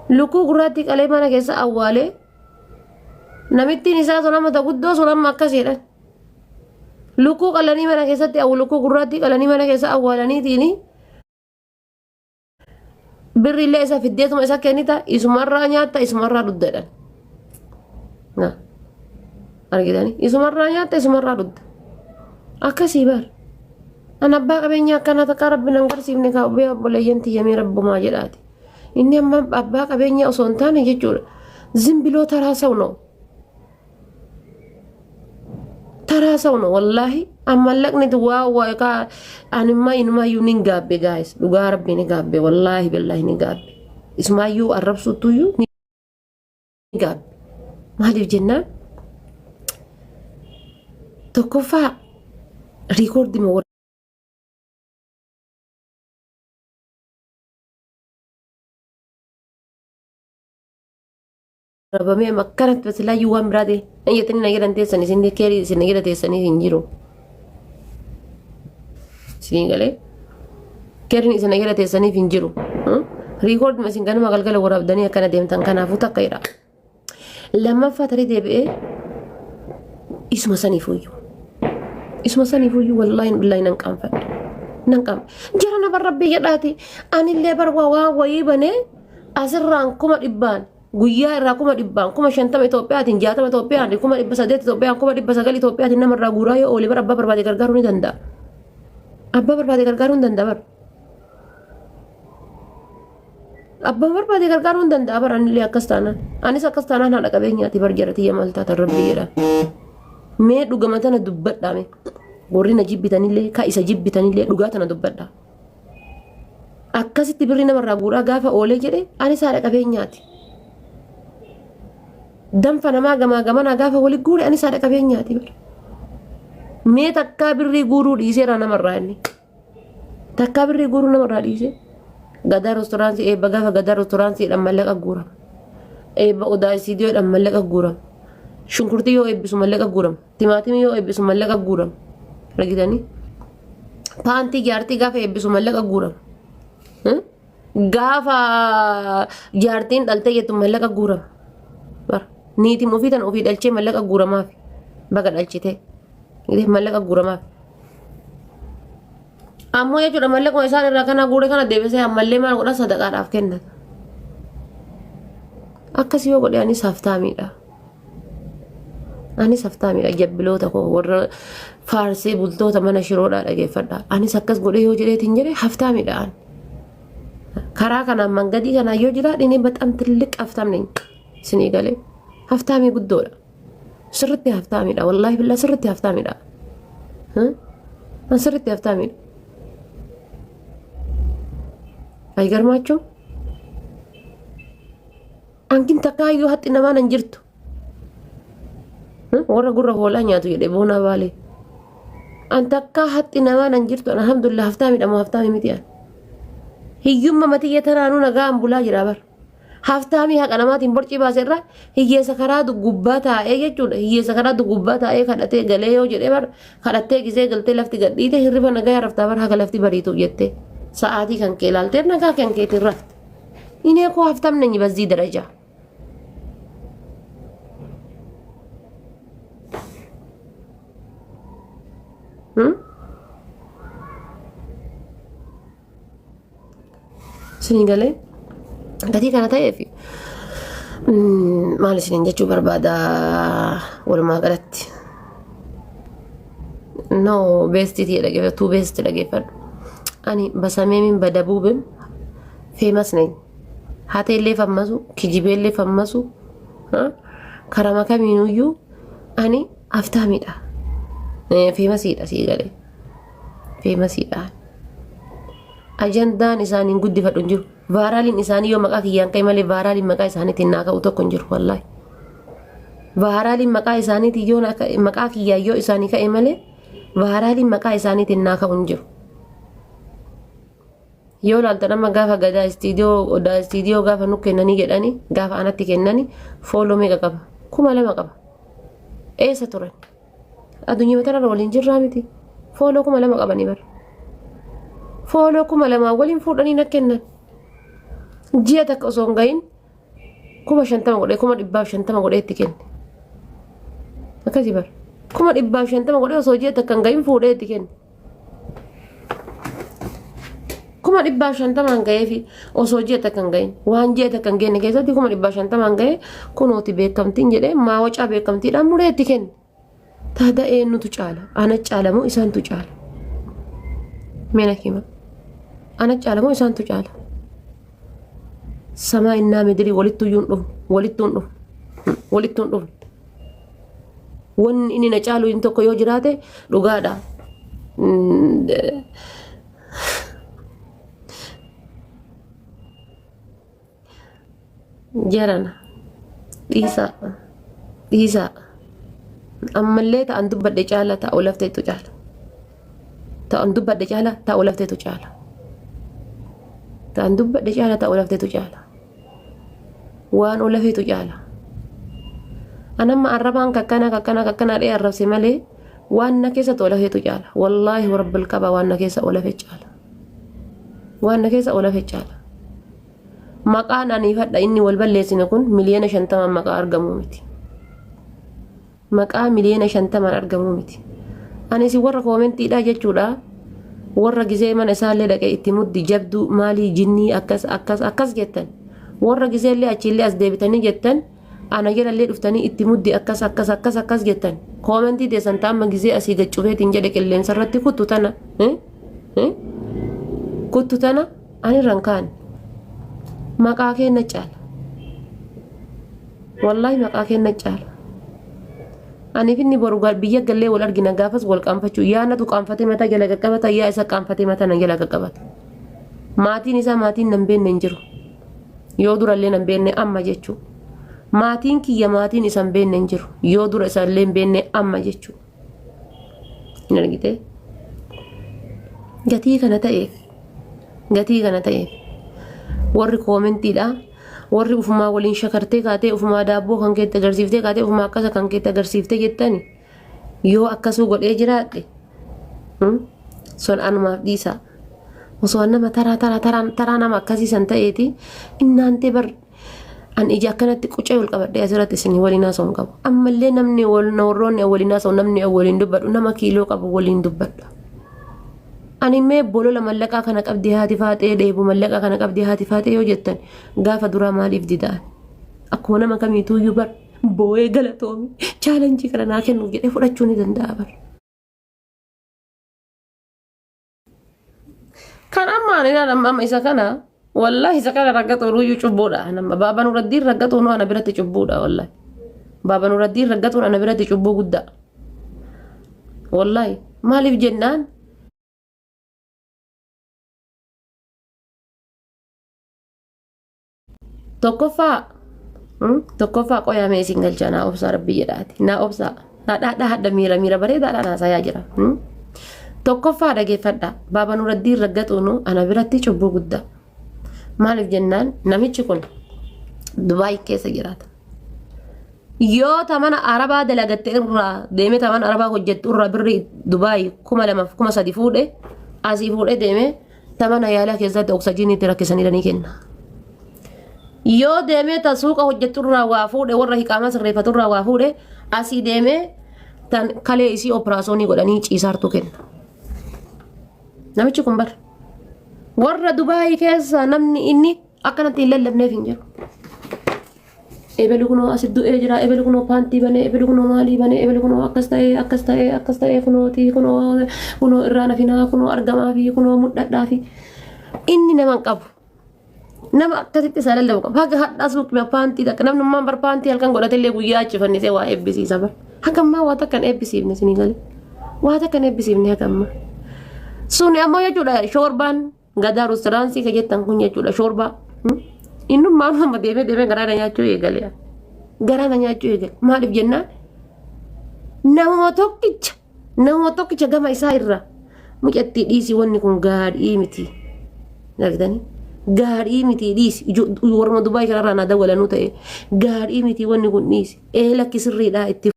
Lukkuu gurraattii qalee mana keessa awwaalee namittiin isaa sun amma ta guddoo sun amma akkas jedhan. Lukkuu qalanii mana keessatti awwu lukkuu gurraattii qalanii mana keessa awwaalaniitiini birri illee isa fiddeetuma isa kennita isumarraa nyaatta isumarraa dhugda jedhan. Na argitanii isumarraa nyaatta isumarraa dhugda. Akkasii bar. An abbaa qabeenyaa akkanaa takkaa rabbi nan garsiifne kaa obboleeyyan tiyyamee rabbumaa jedhaati. Inni amma abbaa qabeenyaa osoo hin taane jechuudha. Zimbiloo taraa saw ነው. Taraa saw ነው wallaahi mallaqni waa waa kaa animmaa inumaayyuu nin gaabbe gaayis dhugaa rabbi ni gaabbe wallaahi billaahi ni gaabbe. Isumaayyuu arrabsuutuyyuu ni gaabbe. Maaliif jennaan tokkoffaa riikoordima waraabamee amma akkanatti basilaayyuu waan biraa ta'e hin jettanii na jedhan teessan isin keerii isin na jedha teessanii hin jiru. Isin galee keeriin isin na jedha teessaniif hin jiru. Riikoordima isin ganama galgala waraabdanii akkana deemtan kanaafuu takka jedha. Lammaffaa tarii deebi'ee isuma saniifuyyuu. Isuma saniifuyyuu wallaahi billaahi nan qaanfadha. Nan qaanfadha. Jara na bar rabbii jedhaati. Anillee bar waa waan wayii banee asirraan 100,000 guyyaa irraa 100,000 50,000 Itoophiyaatiin 60 Itoophiyaan 800,000 Itoophiyaan 900,000 Itoophiyaatiin namarraa guuraa yoo oole bar abbaa barbaade gargaaruu ni danda'a. Abbaa barbaade gargaaruu ni danda'a bar. Abbaan barbaade gargaaruu hin danda'a bara anillee akkas taanaan. Anis akkas taanaan haadha qabeenyaati bar jara tiyya maal taatan rabbii jedha. Mee dhugama tana dubbadhaa mee. Warri na jibbitanillee ka isa jibbitanillee dhugaa tana dubbadhaa. Akkasitti birri namarraa guuraa gaafa oolee jedhe anis haadha qabeenyaati. Danfa namaa gamaa gamanaa gaafa wali guure anis haadha qabeenyaati bara. Mee takkaa birrii guuruu dhiiseera namarraa inni. Takkaa birrii guuruu namarraa dhiise. Gadaa restaurant eebba gaafa gadaa restaurantiidhaan mallaqa guurama. Eebba odaa istiidiyoodhaan mallaqa guurama. Shunkurtii yoo eebbisu mallaqa guurama. Timaatimii yoo eebbisu mallaqa guurama. Argitanii? Paantii jaartii gaafa eebbisu mallaqa guurama. Gaafa jaartiin dhaltee jettu mallaqa guurama. Bara niitiin ofii tan ofii dhalchee mallaqa guuramaaf baga dhalchitee mallaqa guuramaaf. Ammoo jechuudha mallaquma isaan irraa kana guure kana deebisee ammallee maal godha sadaqaadhaaf kennata. Akkas yoo godhe anis haftaamiidha. Anis haftaamiidha jabbiloota koo warra faarsee bultoota mana shiroodhaa dhageeffadha. Anis akkas godhe yoo jedheetiin jedhe haftaamiidha an. Karaa kanaan mangadii kanaan yoo jiraadhe inni baxam tilliq haftaamni isinii galee haftaamii guddoodha. Sirritti haftaamidha. Wallaahi billaa sirritti haftaamidha. An sirritti haftaamidha. Aygarmaachuu? Hankin takkaa iyyuu haxxi namaa nan jirtu. Warra gurra hoolaa nyaatu jedhe boonaa baalee. An takkaa haxxi namaa nan jirtu. Alhamdulillah haftaamidha moo haftaamii miti an. Hiyyumma matiyya tanaanuu nagaan bulaa jira bar. Haftaamii haqa namaatiin borcii baase irraa hiyyeessa karaa gubbaa taa'ee jechuudha. Hiyyeessa karaa gubbaa taa'ee kadhatee galee yoo jedhee bar kadhattee gisee galtee lafti gadhiite hirriba nagaa raftaa bar haga lafti bariituuf jettee sa'aatii kan kee ilaaltee nagaa kan keetiin rafte. Inee koo haftam nanyi bazzii darajaa. Hmm? Isinii galee gatii kana ta'eef maal isiniin jechuu barbaada walumaa galatti. No beestitii dhageeffadhu tuu beesti dhageeffadhu. Ani basameemin badabuubim feemas nañ. Hateellee fammasu kijibeellee fammasu karama kamiinuyyuu ani haftaamidha. Feemasiidha sii galee. Feemasiidha. Ajandaan isaaniin guddifadhu hin jiru. Vaaraaliin isaanii yoo maqaa kiyyaan ka'e malee vaaraaliin maqaa isaaniitiin naa ka'u tokko hin jiru wallaahi. Vaaraaliin maqaa isaaniitiin yoo naa ka'e maqaa kiyyaan yoo isaanii ka'e malee vaaraaliin maqaa isaaniitiin naa ka'u hin jiru. Yoo ilaaltan amma gaafa gadaa istiidiyoo odaa istiidiyoo gaafa nu kennanii jedhanii gaafa anatti kennanii fooloo meeqa qaba? 2000 qaba. Eessa turan? Addunyaa tanarra waliin jirraa miti. Fooloo 2000 qabanii bara. Fooloo 2000 waliin fuudhanii na kennan. Ji'a takka osoo hin gahin 50,000 godhee 150,000 godhee itti kenne. Akkasii bara. 150,000 godhee osoo ji'a takka hin gahin fuudhee itti kenne. 150,000 gaheefi osoo ji'a takka hin gahin waan ji'a takka hin geenye keessatti 150,000 gahee kunooti beekamtiin jedhee maawacaa beekamtiidhaan muree itti kenne. Taada eenyutu caala? Ana caala moo isaantu caala? Mee na hima. Ana caala moo isaantu caala? Samaa innaa midirii walittu iyyuu hin dhufne. Walittu hin dhufne. Walittu hin dhufne. Wanni inni na caalu inni tokko yoo jiraate dhugaadha. Jarana dhiisaa dhiisaa ammallee ta'an dubbadhe caala ta'a lafteetu caala. Ta'an dubbadhe caala ta'a lafteetu caala. Ta'an dubbadhe caala ta'a lafteetu caala. Waan olafeetu caala. Anamma arrabaan kakkana kakkana kakkana dhee arrabse malee waan na keessa olafeetu caala. Wallaahi rabbil qaba waan na keessa olafe caala. Waan na keessa olafe caala. Maqaan ani fadha inni wal balleessine kun 50,000,000 maqaa argamuu miti. Maqaa 50,000,000 argamuu miti. Ani isin warra koomentiidha jechuudha. Warra gizee mana isaallee dhaqee itti muddi jabduu maalii jinnii akkas akkas akkas jettan. Warra gizeellee achiillee as deebitanii jettan ana jalallee dhuftanii itti muddi akkas akkas akkas akkas jettan. Koomentii teessan ta'amma gizee asii gad cufeetiin jedhe qilleensa irratti kuttu tana. Kuttu tana ani irra hin kaanne. Maqaa keenna caala. Wallaahi maqaa keenna caala. Aniif inni boru biyya gallee wal argina gaafas wal qaanfachuu yaa natu qaanfatee mataa jala qaqqabata yaa isa qaanfatee mataa na jala qaqqabata. Maatiin isaa maatiin nan beenne hin jiru. Yoo durallee nan beenne amma jechuu. Maatiin kiyya maatiin isa hin beenne hin jiru. Yoo dura isa illee hin beenne amma jechuu. Hin argitee? Gatii kana ta'eef gatii kana ta'eef warri koomentiidha warri ufumaa waliin shakartee kaatee ufumaa daabboo kan keetti agarsiiftee kaatee ufumaa akkasa kan keetti agarsiiftee jettani yoo akkasuu godhee jiraadhe son anumaaf dhiisaa osoo an nama taraa taraa taraa taraa nama akkasii san ta'eeti innaantee bar An ija akkanatti qucee ol qabadhee asirratti isin waliin haasa'u hin qabu. Ammallee namni warroonni waliin haasa'u namni waliin dubbadhu nama kiiloo qabu waliin dubbadha. Ani mee bolola mallaqaa kana qabdi haati faaxee dheebu mallaqaa kana qabdi haati faaxee yoo jettan gaafa duraa maaliif dida'an? Akkuma nama kamiituuyyuu bar boo'ee galatoomi chaalenjii kana naa kennuuf jedhee fudhachuu ni danda'a bar. Kan amma ani ilaalu amma isa kana wallahi isa kana raggatu ruyyuu cubbuudha. Nama baaba nuraddiin raggatuun ana biratti cubbuudha wallahi. Baaba nuraddiin raggatuun ana biratti cubbuu guddaa. Wallahi maaliif jennaan Tokkoffaa tokkoffaa qoyaa mee isin galchaa naa obsaa rabbii jedhaati naa obsaa hadha hadha miira miira bareedaadhaan haasayaa jira. Tokkoffaa dhageeffadha baaba nuraddiin raggaxuunu ana biratti cubbuu guddaa. Maaliif jennaan namichi kun Dubaay keessa jiraata. Yoo ta mana arabaa dalagatte irraa deemee ta mana arabaa hojjettu irraa birrii Dubaay 2000fi 3000 fuudhe asii fuudhee deemee ta mana yaalaa keessatti oksajinii itti rakkisanii ni kenna. Yoo deemee ta suuqa hojjettu irraa waa fuudhe warra hiqaamaa sirreeffatu irraa waa fuudhe asii deemee tan kalee isii operaasyoonii godhanii ciisaartuu kenna. Namichi kun bar warra Dubaayii keessa namni inni akkanatti hin lallabneef hin jiru. Ebelu kunoo asi du'ee jira, ebelu kunoo paantii banee, ebelu kunoo maalii banee, ebelu kunoo akkas ta'ee, akkas ta'ee, akkas ta'ee, kunooti, kunoo, kunoo irraa nafinaa, kunoo argamaa fi kunoo mudhadhaa fi inni nama hin qabu. Nama akkasitti isa lallabu qaba. Haga hadhaa suuqii paantii takka namni ummaan bar paantii halkan godhatellee guyyaa achi fannisee waa eebbisiisa bar. Haga ammaa waa takka hin eebbisiifne isinii galee. Waa takka hin eebbisiifne haga ammaa. Suni ammoo jechuudha shoorbaan Gadaa restaurant ka jettan kun jechuudha shoorbaa. Innummaan amma deemee deemee garaa na nyaachuu eegale. Garaa na nyaachuu eegale. Maaliif jennaan namuma tokkicha namuma tokkicha gama isaa irraa mucattii dhiisii wanni kun gaarii miti. Argitanii? Gaarii miti dhiisi. Warma Dubaay kanarraa na dawwalanuu ta'e gaarii miti wanni kun dhiisi. Ee lakki sirriidhaa itti.